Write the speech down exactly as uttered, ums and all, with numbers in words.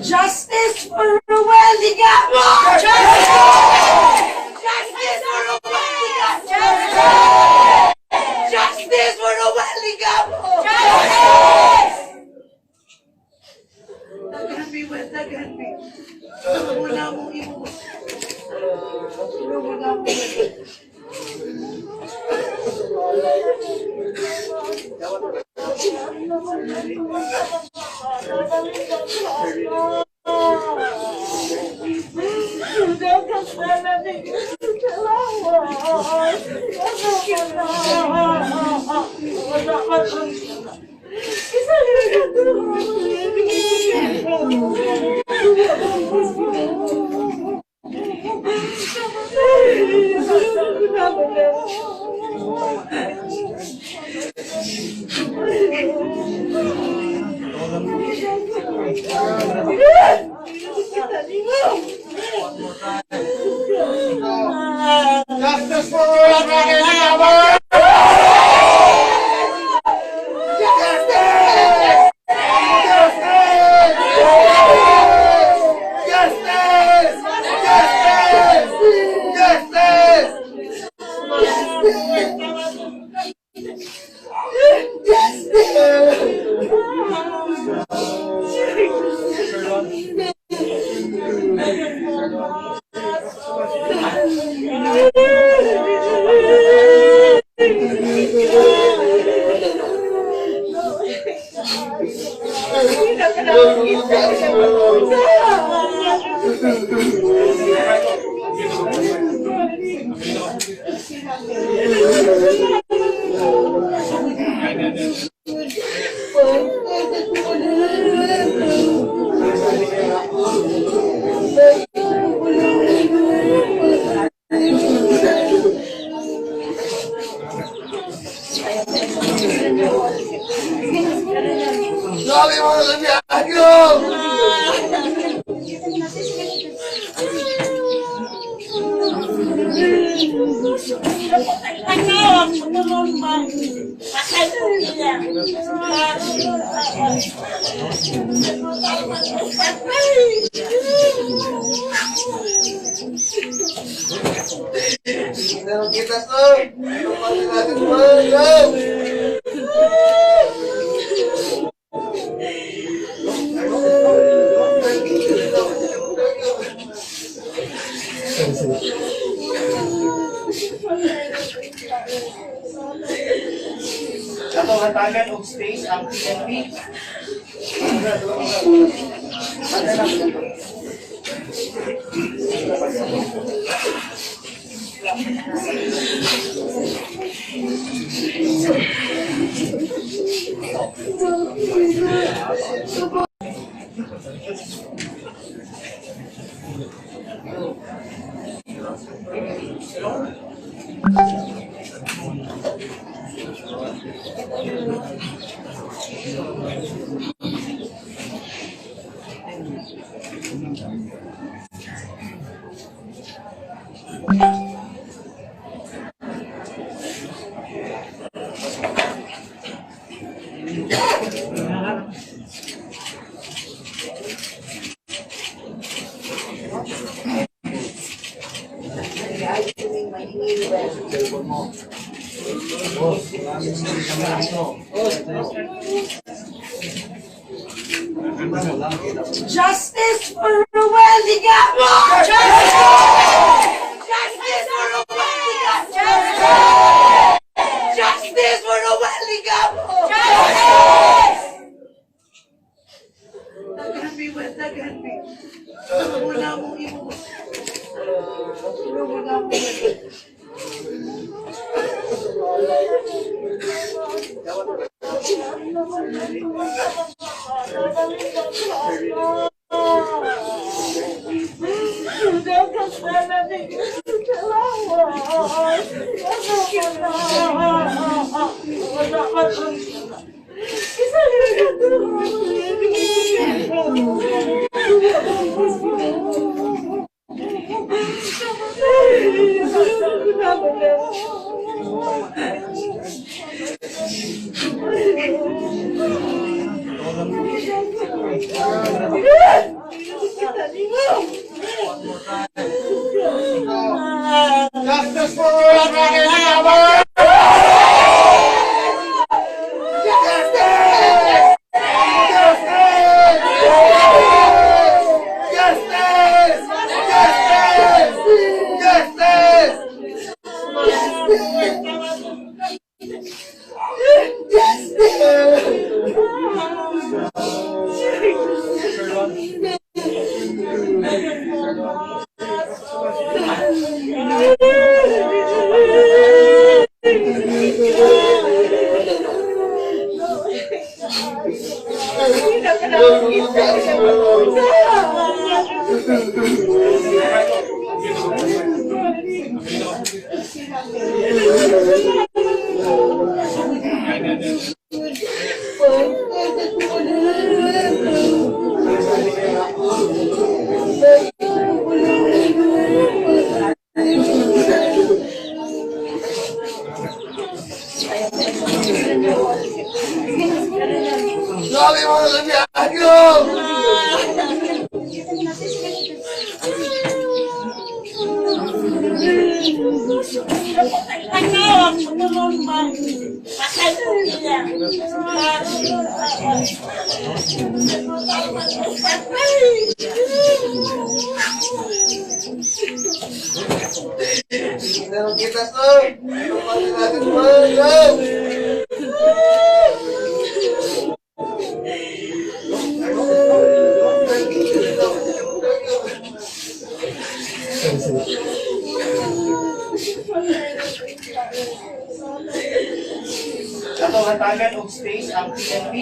Justice for Ruel Ligamo! Justice! Justice for Ruel Ligamo! Justice! Justice for Ruel Ligamo! Justice! Daghan mi, Wes, daghan mi. Wala mo imo. Wala mo. Justice for Ruel Raquel Ligamo! Justice! Justice! Justice! Justice! Sabi mo sa biyahe ko! Pero kita to, yung pag natin, Ato hatagan og space ang P N P. Justice for Ruel Ligamo! Justice! Justice for Ruel Ligamo! Justice! Justice for Ruel Ligamo! Justice! Biwat na gani. Wala mo imo. Wala mo. Justice for Rodriguez Chavez! Justice! Justice! Justice! Justice! Justice! Grabe, mga kabiyahe ko! Meron kita to. Ano pa rin natin, mga love? Ato hatagan og space ang P N P.